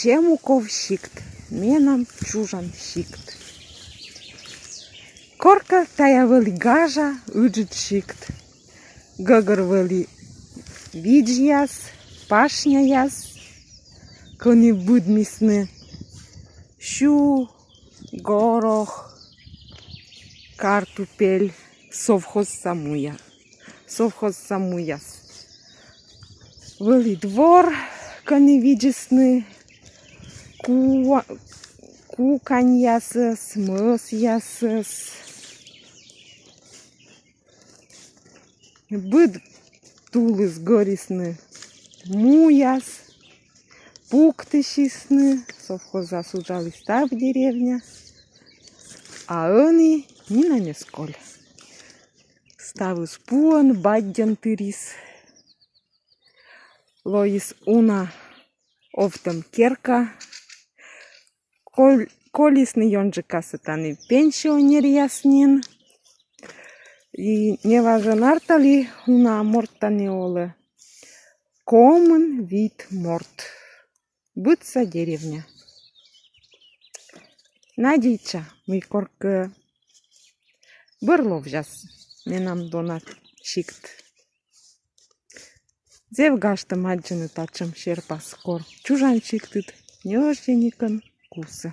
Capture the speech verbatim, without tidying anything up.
Чемуков сикт, менам чужан сикт. Коркӧ тая вӧлі гажа, ыджыд сикт. Гӧгӧр вӧлі видзьяс, пашняяс, кӧні быдмисны сю, горох, картупель, совхозса муя, совхозса муяс. Вӧлі двор, кӧні видзисны ку-, куканьясӧс, мӧсъясӧс. Быд тулыс гӧрисны муяс, пуктысисны, совхозас уджаліс став деревня, а ӧні нинӧм эз коль. Ставыс пуӧн, баддьӧн тырис. Лоис уна овтӧм керка. Кол-, колисны ёнджыкасӧ тані пенсионеръяс нин. И неважӧн арталі, уна морт тані олӧ комын вит морт. Быдса деревня. Надейтча, мый коркӧ бӧр ловзяс менам дона сикт. Зэв гажтӧм аддзыны татшӧм серпас, кор чужан сиктыд ньӧжйӧникӧн кусӧ.